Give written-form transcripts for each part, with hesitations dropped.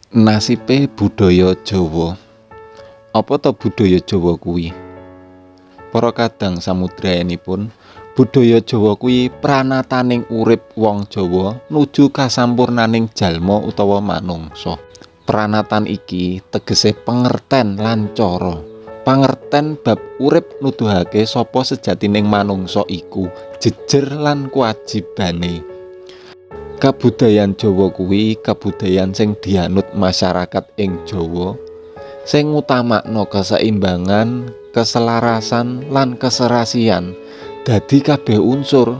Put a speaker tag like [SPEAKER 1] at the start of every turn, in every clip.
[SPEAKER 1] Nasibe budaya Jawa. Apa to budaya Jawa kuwi? Para kadang samudrayanipun, budaya Jawa kuwi pranataning urip wong Jawa nuju kasampurnaning jalma utawa manungsa. Pranatan iki tegese pengerten lan cara. Pangerten bab urip nuduhake sapa sejatining manungsa iku, jejer lan kewajibane. Kabudayan Jawa kuwi kabudayan sing dianut masyarakat ing Jawa, sing ngutamakna keseimbangan, keselarasan lan keserasian dadi kabeh unsur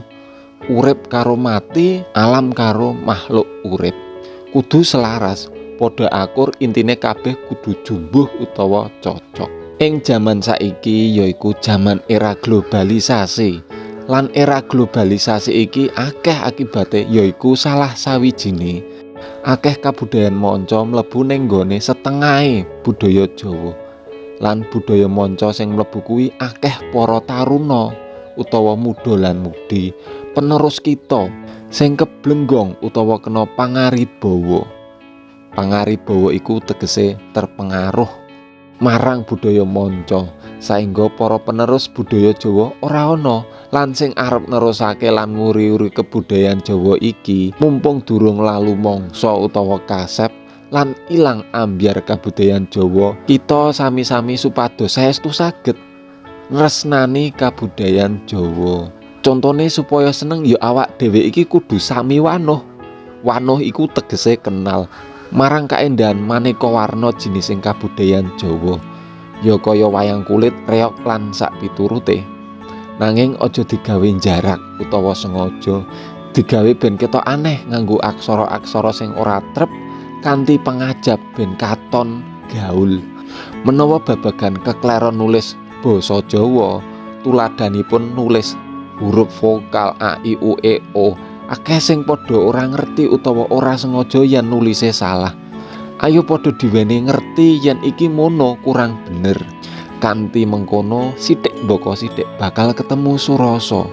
[SPEAKER 1] urip karo mati, alam karo makhluk urip kudu selaras, padha akur, intine kabeh kudu jumbuh utawa cocok. Ing jaman saiki yaiku jaman era globalisasi. Lan era globalisasi iki akeh akibate, yaiku salah sawijine akeh kabudayan manca mlebu ning nggone setengahe budaya Jawa. Lan budaya manca sing mlebu kuwi akeh para taruna utawa muda lan mudi penerus kita sing keblenggong utawa kena pangaribawa. Pangaribawa iku tegese terpengaruh marang budaya manca, saengga para penerus budaya Jawa ora ana lan sing arep nerusake lan nguri-uri kebudayaan Jawa iki mumpung durung lalu mangsa utawa kasep lan ilang ambyar kabudayan Jawa. Kita sami-sami supados saestu saged nresnani kabudayan Jawa. Contone supaya seneng ya awak dhewe iki kudu sami wanuh. Wanuh iku tegese kenal marang kaendahan maneka warna jinising kabudayan Jawa, ya kaya wayang kulit, reog lan sak piturute. Nanging aja digawe jarak utawa sengaja digawe ben ketok aneh nganggo aksara-aksara sing ora trep kanthi pengajap ben katon gaul. Menawa babagan kekleron nulis basa Jawa, tuladhanipun nulis huruf vokal a i u e o, akeh sing padha ora ngerti utawa ora sengaja yen nulise salah. Ayo padha diweni ngerti yen iki mono kurang bener. Kanthi mengkono sithik mbaka sithik bakal ketemu surasa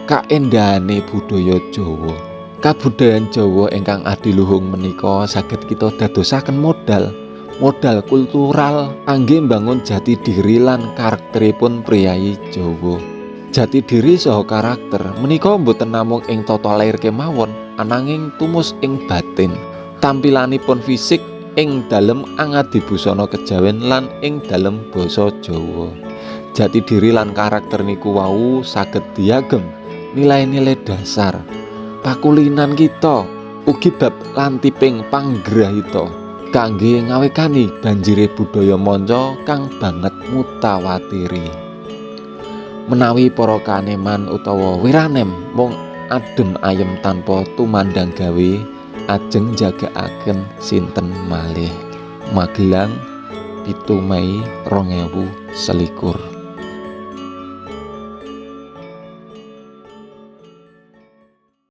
[SPEAKER 1] kaendahane budaya Jawa. Kabudayan Jawa ingkang adiluhung menika saged kita dadosaken modal, modal kultural kangge mbangun jati diri lan karakteripun priyayi Jawa. Jati diri saha karakter menika mboten namung ing tata lair kemawon, ananging tumus ing batin. Tampilanipun fisik ing dalem angadi busana kejawen lan ing dalem basa Jawa. Jati diri lan karakter niku wau saged diagem nilai-nilai dasar pakulinan kita, ugi bab lantiping panggrahita kangge ngawekani banjire budaya manca kang banget mutawatiri. Menawi para kaneman utawa wiranem mung adem ayem tanpa tumandang gawe, ajeng njagakaken sinten malih. Magelang, 7 Mei 2021.